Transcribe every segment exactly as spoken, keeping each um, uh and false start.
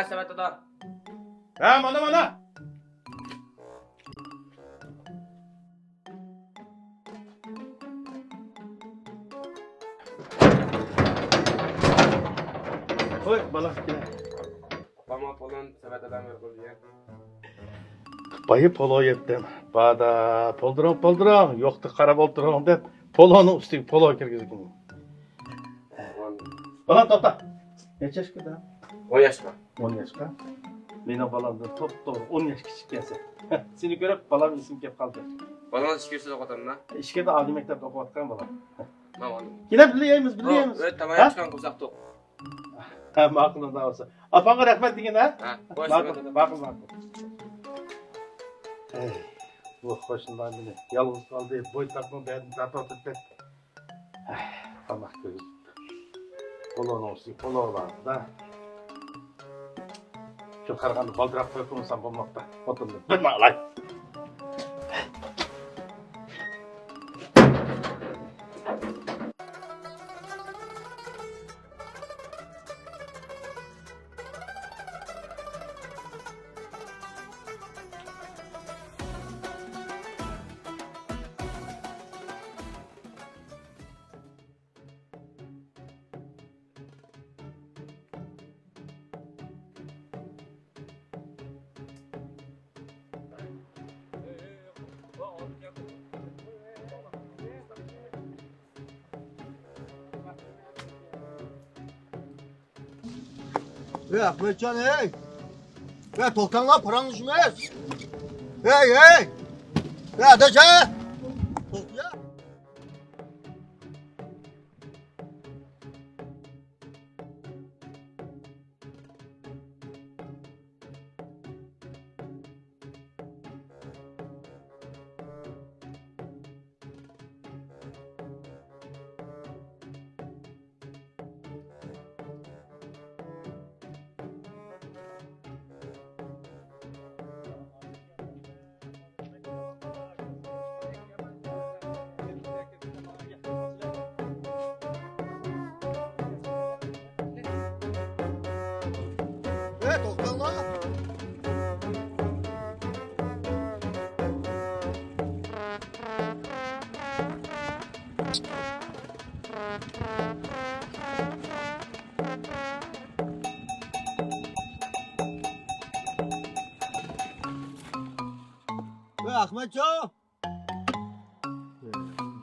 سەمەت دادا. ھە، مانا، مانا. قوي، بالا، كېلە. ئاپام پولون سەمەت دادام بەرگەن. بايا پولو يەتتىم. بادا، پولدۇرۇڭ، پولدۇرۇڭ، يوقتا قاراپ ئولتۇرۇڭ دەپ، پولونىڭ ئۈستىگە پولو كىرگۈزگىنى. بالام، توختا. نەچچە ياشقا؟ ئون ياشقا. ئون ياشقا. مېنىڭ بالامدىن توپتوغرا ئون ياش كىچىككەنسەن. سېنى كۆرۈپ بالام ئېسىمگە كېلىپ قالدى. بالىڭىز ئىچكىرىسىدە ئوقۇۋاتامدۇ؟ ئىچكىرىدە ئالىي مەكتەپتە ئوقۇۋاتقان بالام. ماۋۇ. كېلە بىللە يەيمىز، بىللە يەيمىز. ھە؟ تاماق ئىچكەن قورساق توق. ھە، ماقۇل، ئۇنداق بولسا. ئاپاڭغا رەھمەت دېگىن، ھە؟ ھە، خوش، ماقۇل، رەھمەت. ماقۇل، ماقۇل. ئەي، بۇ قوشنىلار مېنى يالغۇز قالدى، بوي تارتماي بەردىن تارتىۋاتىدۇ. ئەي، تاماق كۆرگۈزۈپتۇ. پولونىڭ ئۈستىگە پولو بار-دە. شۇ قارىغاندا بالدۇراق توي قىلمىسام بولماپتۇ. خوتۇننى بىرنى ئالاي. ۋەي، ئەخمەتجان، ھەي! ۋەي، توختاڭلار، پاراڭلىشىمىز! ھەي، ھەي! ۋەي، ئاداش، ھە! توختا! ئەي، توختاڭلار! ئەي، ئەخمەتجان!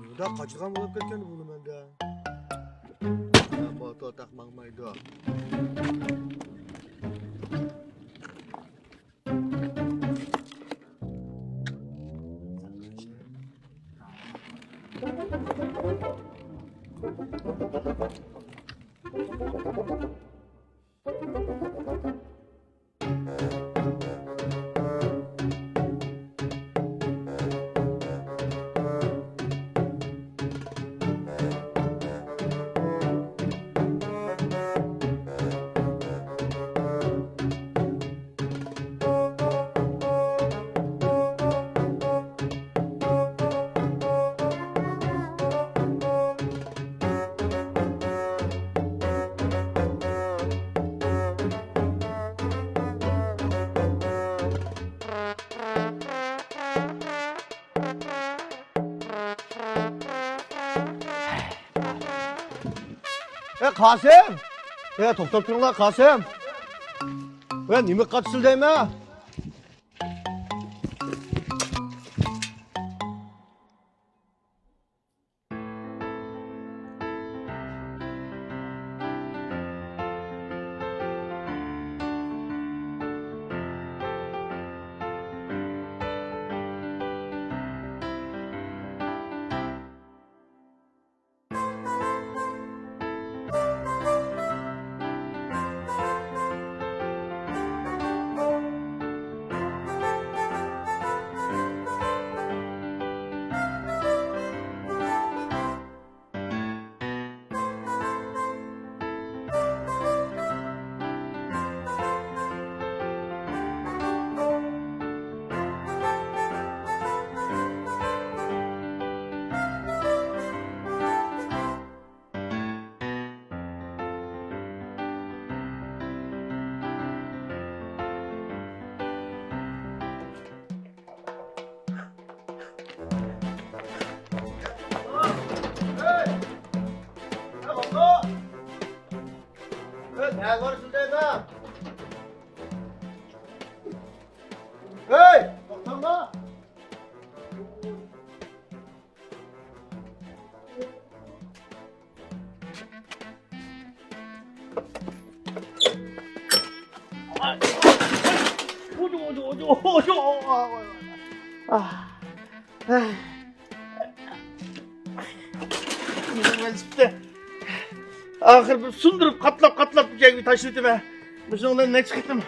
بۇدا قاچىدىغان بولۇپ كەتكەن بۇنى مەندە. موتور تاق ماڭمايدۇ. ئەي، قاسىم! ئەي، توختاپ تۇرۇڭلار، قاسىم! ئەي، نېمە قاتىسىل دەيمەن؟ نەگە بارىسىز دەيمەن؟ ھەي، توختاڭلار! ئاخىر بىر سۇندۇرۇپ، قاتلاپ-قاتلاپ بۇ يەرگە تاشلىۋېتىمەن. مۇشۇنىڭ بىلەن نەچچە قېتىم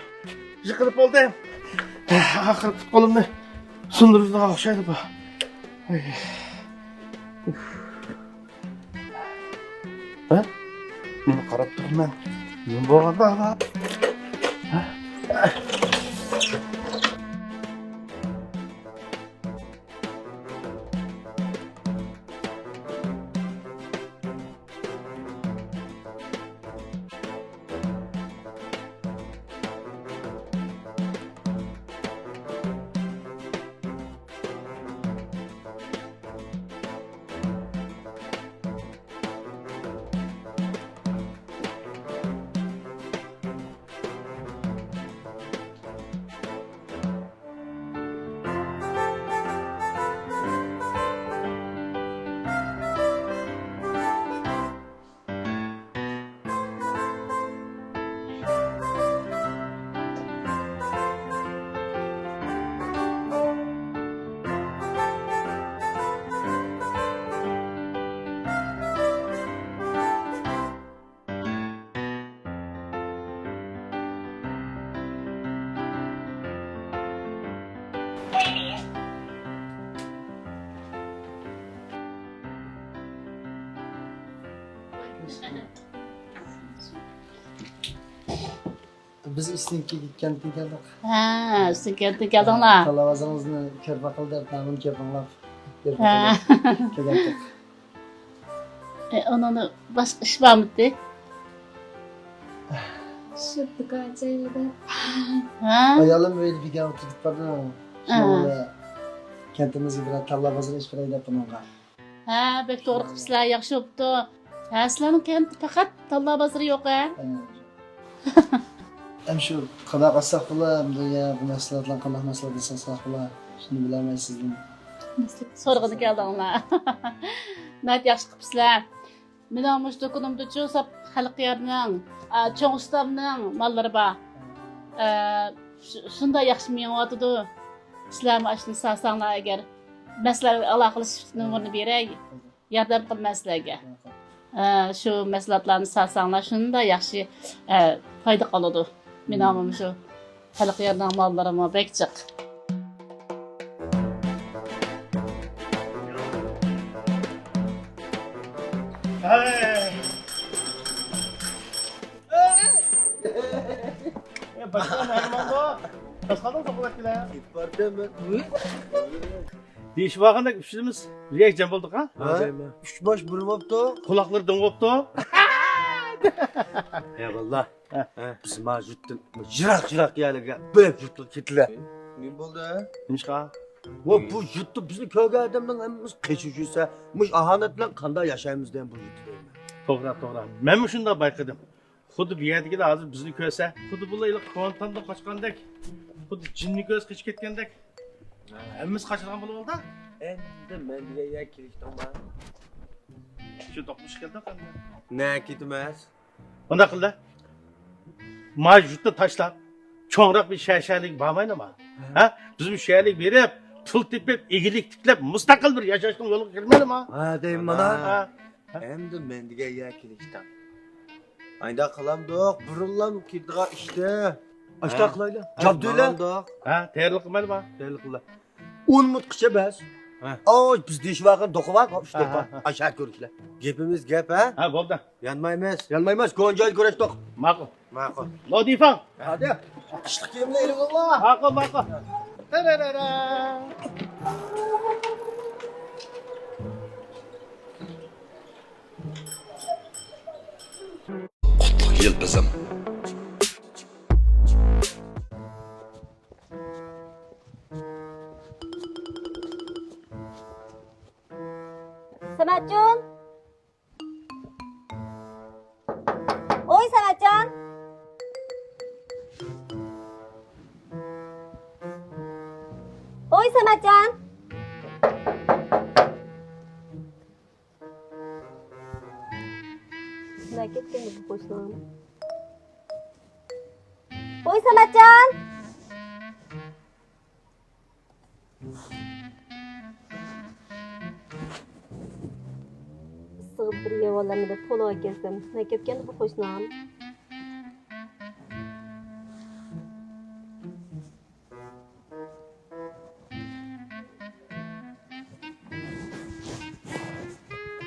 يىقىلىپ بولدۇم. ئاخىرى پۇت-قولۇمنى سۇندۇرىدىغان ئوخشايدۇ بۇ. ھە؟ مېنى قاراپ تۇرىمەن. نېمە بولغاندا؟ ھە؟ بىز ئۈستۈنكى كەنتتىن كەلدۇق. ھە، ئۈستۈنكى كەنتتىن كەلدىڭلار. تاللا بازىرىڭىزنى كۆرۈپ باقىلى دەپ، نامىنى كۆپ ئاڭلاپ، كۆرۈپ ھە. باقىلى دەپ كەلگەنتۇق. ئۇنىڭدا باشقا ئىش بارمىدى؟ شۇ دۇكان جايىدا. ھە؟ ئايالىم ئۆيدە بىكار ئولتۇرۇپ بارىدۇ. ھە. شۇنىڭ بىلەن كەنتىمىزگە بىرەر تاللا بازىرى ئېچىپ بېرەي دەپ بۇنىڭغا. ھە، بەك توغرا قىپسىلەر، ياخشى بوپتۇ. ھە، سىلەرنىڭ كەنتتە پەقەت تاللا بازىرى يوق ھە؟ ھە. ھەم شۇ قانداق ئالساق بولا، ئەمدى يا بۇ مەھسۇلاتلارنى قانداق مەھسۇلات دېسەڭ ساق بولا، شۇنى بىلەلمەي سىزدىن. سورىغىلى كەلدىڭلار. ناھايىتى ياخشى قىپسىلەر. مېنىڭ مۇشۇ دۇكىنىمدىچۇ ساپ خەلق يەرنىڭ، ئا، چوڭ ئۇستامنىڭ ماللىرى بار. ئە، شۇ-، شۇنداق ياخشى مېڭىۋاتىدۇ. سىلەرمۇ ئاشۇنى سالساڭلار ئەگەر، مەن سىلەر ئالاقىلىشىش نومۇرىنى بېرەي. ياردەم قىلىمەن سىلەرگە. ھە، شۇ مەھسۇلاتلارنى سالساڭلار شۇنداق ياخشى، ھە، پايدا قىلىدۇ. مېنىڭمۇ مۇشۇ خەلق يەرنىڭ ماللىرىمۇ بەك جىق. دېيىشىپ بارغاندەك ئۈچىمىز رېيەك جەم بولدۇق ھە؟ ھە؟ ئۈچ باش بىر بوپتۇ. قۇلاقلىرى دىڭ بوپتۇ. ھە، ۋاللا. ھە. بىز ما يۇرتتىن يىراق-يىراق يەرلەرگە، بۆلەك يۇرتلارغا كېتىلە. نېمە بولدى؟ نېمىشقا؟ ۋە بۇ يۇرتتا بىزنى كۆرگەن ئادەمنىڭ ھەممىسى قېچىپ يۈرسە، مۇشۇ ئاھانەت بىلەن قانداق ياشايمىز دېگەن بۇ يۇرتتا دەيمەن. توغرا، توغرا. مەنمۇ شۇنداق بايقىدىم. خۇددى بۇ يەردىكىلەر ھازىر بىزنى كۆرسە، خۇددى بۇلار ھېلىقى كونتاندا قاچقاندەك، خۇددى جىننى كۆرسە قېچىپ كەتكەندەك. ھەممىسى قاچىدىغان بولۇۋالدى. ئەمدى مەن دېگەن يەرگە كېلىشتىڭما؟ شۇ دوقمۇش كەلدۇق ئەمدى. نە كېتىمىز؟ بۇنداق قىلدى. ما يۇرتنى تاشلاپ، چوڭراق بىر شەھەر شەھەرلىككە بارمايلىما؟ ھە؟ بىز بۇ شەھەرلىككە بېرىپ، پۇل تېپىپ، ئىگىلىك تىكلەپ، مۇستەقىل بىر ياشاشنىڭ يولىغا كىرمەيلىما؟ ھە، دەيمەن مانا. ھە. ئەمدى مەن دېگەن يەرگە كېلىشتىڭ. ئايدا قىلامدۇق، بۇرۇنلام كېتىدىغان ئىشتە. ئاشتا قىلايلى. جابدۇيلە. ھە، تەييارلىق قىلمايلىما؟ تەييارلىق قىلدى. ئون مىنۇتقىچە بەس. ھە. ئاي، بىز دېيىشىۋالغان دوقا بار، ئۈچ ھە، دوقا. ھە، ھە. ئاشا كۆرۈشلە. گېپىمىز گەپ، ھە؟ ھە، بولدى. يانمايمىز. يانمايمىز، كونا جايدا كۆرۈشتۇق. ماقۇل. ماقۇل. لودىفاڭ. ھادى. قىشلىق كىيىمنى ئېلىۋاللا. ماقۇل، ماقۇل. تەرەرەرە. قۇتلۇق يىلپىزىم. سەمەتجان! ۋوي، سەمەتجان! سەمەتجان! نەگە كەتكەن بۇ قوشنام؟ ۋوي، سەمەتجان! ئىسسىغا بىر يەۋالامىدە تولا ئەكەلسەم، نەگە كەتكەن بۇ قوشنام؟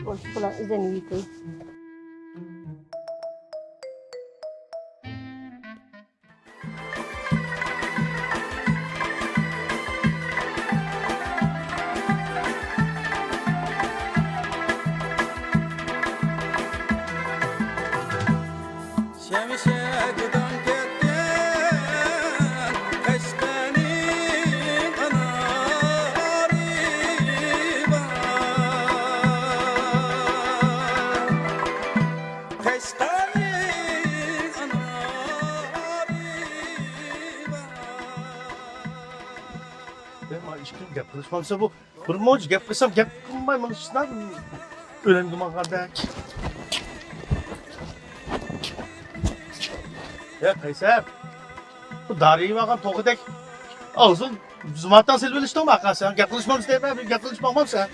بولسا بۇلار ئۆزەم يېيىتى. شەمشەردىن كەتكەن قەشقەرنىڭ ئانارى بار. قەشقەرنىڭ ئانارى بار. مانا ئىككى گەپ قىلىشمامسە بۇ. بىر مۇنچە گەپ قىلسام، گەپ قىلماي مانا شۇنداق ئۆلەمگە ماڭغاندەك. يا قەيسەر، بۇ دارى يېۋالغان توخۇدەك ئاغزىڭ زۇماتاڭ سېلىۋېلىشتىڭمۇ ئاقا سەن؟ گەپ قىلىشمامسىز دەيمەن، گەپ قىلىشماڭمامسەن؟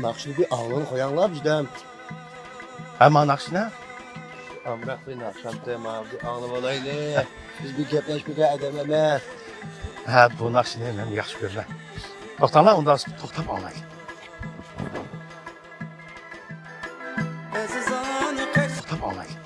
ناخشىنى بىر ئاڭلىغىنى قوياڭلار بىردەم. ھە، مانا ناخشىنى. ئامراق بىر ناخشامتى، مانا بىر ئاڭلىۋالايلى. بىز بىر گەپلەشمىگەن ئادەم ئەمەس. ھە، بۇ ناخشىنى مەن ياخشى كۆرىمەن. توختاڭلار، ئۇنداق توختاپ ئاڭلايلى. توختاپ ئاڭلايلى.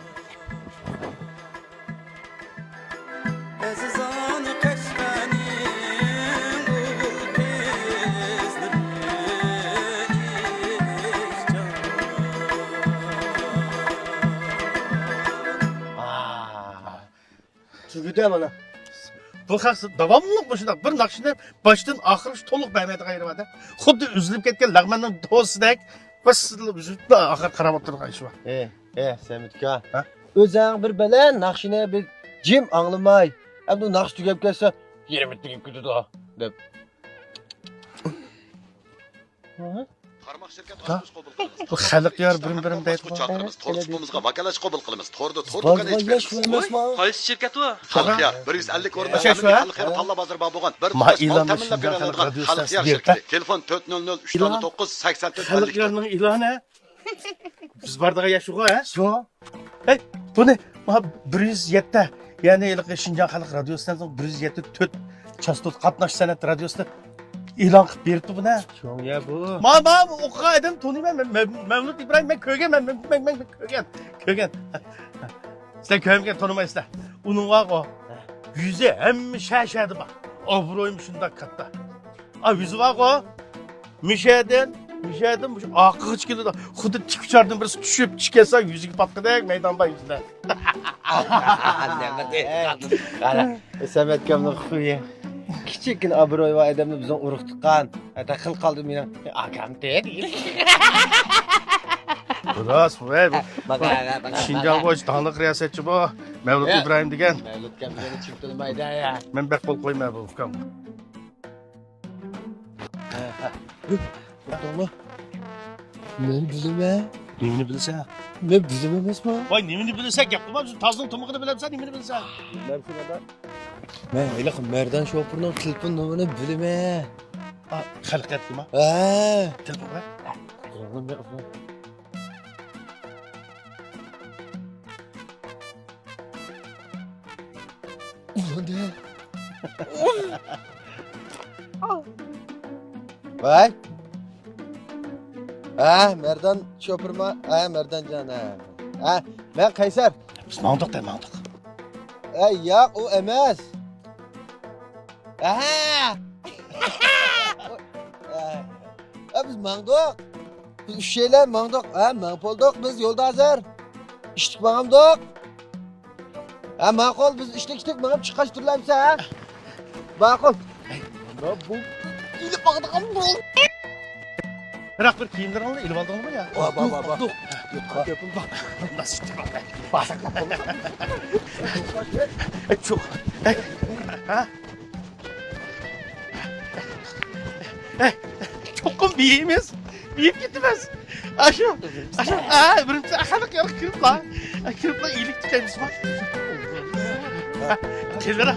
تۈگىدى مانا. بۇ خەق داۋاملىق مۇشۇنداق بىر ناخشىنى باشتىن ئاخىرغىچە تولۇق بەرمەيدىغان يېرى بار-دە. خۇددى ئۈزۈلۈپ كەتكەن لەغمەننىڭ دوزىسىدەك باشتىن ئۈزۈلۈپ ئاخىرى قاراپ ئولتۇرىدىغان ئىشى بار. ئە، ئە، سەمەتكا. ھە؟ ئۆزەڭ بىر بەلەن ناخشىنى بىر جىم ئاڭلىماي، ئەمدى ناخشا تۈگەپ كەتسە، يېرىمى تۈگەپ كېتىدۇ، دەپ. قارماق شىركەت ھە؟ ئاچقۇچ قوبۇل قىلىمىز. بۇ خەلق يار بىرىم بىرىم دەيدىغۇ. ئاچقۇچ چاقىرىمىز. تور سۇپىمىزغا ۋاكالەتچى قوبۇل قىلىمىز. توردا تور دۇكان ئېچىپ بېرىمىز. قايسى شىركەت ئۇ؟ خەلق يار بىر يۈز ئەللىك ئورۇندا ئەمەلىي خەلق يار تاللا بازىرى بار بولغان بىر تۇتاش مال تەمىنلەپ بېرىلىدىغان خەلق يار شىركىتى. تېلېفون تۆت نۆل نۆل ئۈچ نۆل توققۇز سەكسەن تۆت ئەللىك. خەلق يارنىڭ ئېلانى. بىز بارىدىغان يەر شۇغۇ، ھە؟ شۇ. ھەي، بۇنى مانا بىر يۈز يەتتە، يەنى ھېلىقى شىنجاڭ خەلق رادىيوسىنىڭ بىر يۈز يەتتە تۆت چاستوتا قاتناش سەنئەت رادىيوسىدا ئېلان قىلىپ بېرىپتۇ بۇنى. شۇڭ يا بۇ. ما، ما، بۇ ئوقۇغان ئادەم تونۇيمەن. مەن، مەن، مەۋلۇت ئىبراھىم، مەن كۆرگەن، مەن، مەن، مەن، مەن كۆرگەن، كۆرگەن. سىلەر كۆرمىگەن، تونۇمايسىلەر. ئۇنىڭ بارغۇ، يۈزى ھەممە شەھەر-شەھەردە بار. ئابرۇيىمۇ شۇنداق كاتتا. ئا، يۈزى بارغۇ، مىشەدىن، مىشەدىن مۇشۇ ئارقىغىچە كېلىدۇ. خۇددى تىك ئۇچاردىن بىرسى چۈشۈپ چۈشۈپ كەتسە، يۈزىگە پاتقۇدەك مەيدان بار يۈزىدە. نېمە دەيدىغان؟ قارا، سەمەت ئاكامنىڭ خۇيى. كىچىككىنە ئابرۇيى بار ئادەمنى بىزنىڭ ئۇرۇق تۇغقان. ھەتتا قىل قالدى مېنىڭ. ئاكام دېدى. راست، ۋەي، بۇ شىنجاڭ بويىچە داڭلىق رىياسەتچى بۇ. مەۋلۇت ئىبراھىم دېگەن. مەۋلۇت ئاكام دېگەننى كىم تونۇمايدۇ يا؟ مەن بەك قول قويماي بۇ ئۇكام. توختاڭلار. مەن بىلىمەن. نېمىنى بىلىسەن؟ مەن بىلىمەن ئەمەسمۇ؟ ۋاي، نېمىنى بىلىسەن؟ گەپ قىلما، تازنىڭ تۇمىقىنى بىلەمسەن، نېمىنى بىلىسەن؟ بىلمەمسەن ئادا؟ مەن ھېلىقى مەردان شوپۇرنىڭ تېلېفون نومۇرىنى بىلىمەن. ئا، خەلق ياتتىما؟ ھە. تېلېفون بەر. ۋاي. ھە، مەردان شوپۇرما؟ ھە، مەردانجان، ھە. ھە، مەن قەيسەر. بىز ماڭدۇق دە، ماڭدۇق. ئەي، ياق، ئۇ ئەمەس. ھە. ھە، بىز ماڭدۇق. بىز ئۈچەيلەن ماڭدۇق. ھە، ماڭىپ بولدۇق بىز يولدا ھازىر. ئىشتىك ماڭامدۇق. ھە، ماقۇل، بىز ئىشتىك-ئىشتىك مېڭىپ چىققاچ تۇرۇلامسە، ھە؟ ماقۇل. مانا بۇ ئېلىپ باقىدىغان بۇ. بىراق بىر كىيىملىرىڭنى ئېلىپ ئالدىڭمۇ يا؟ بار، بار، بار، بار. يوق، يوق، يوق، بار. بارساق بولمايدۇ. چوق. ھە؟ ھەي، چوقۇم بېيىمىز. بېيىپ كېتىمىز. ئاشۇ، ئاشۇ، ھە، بىرىنچى ئاخىرلىق يەرگە كىرىپلا. ھە، كىرىپلا ئىگىلىك تىكلەيمىز. كېلىۋېرە.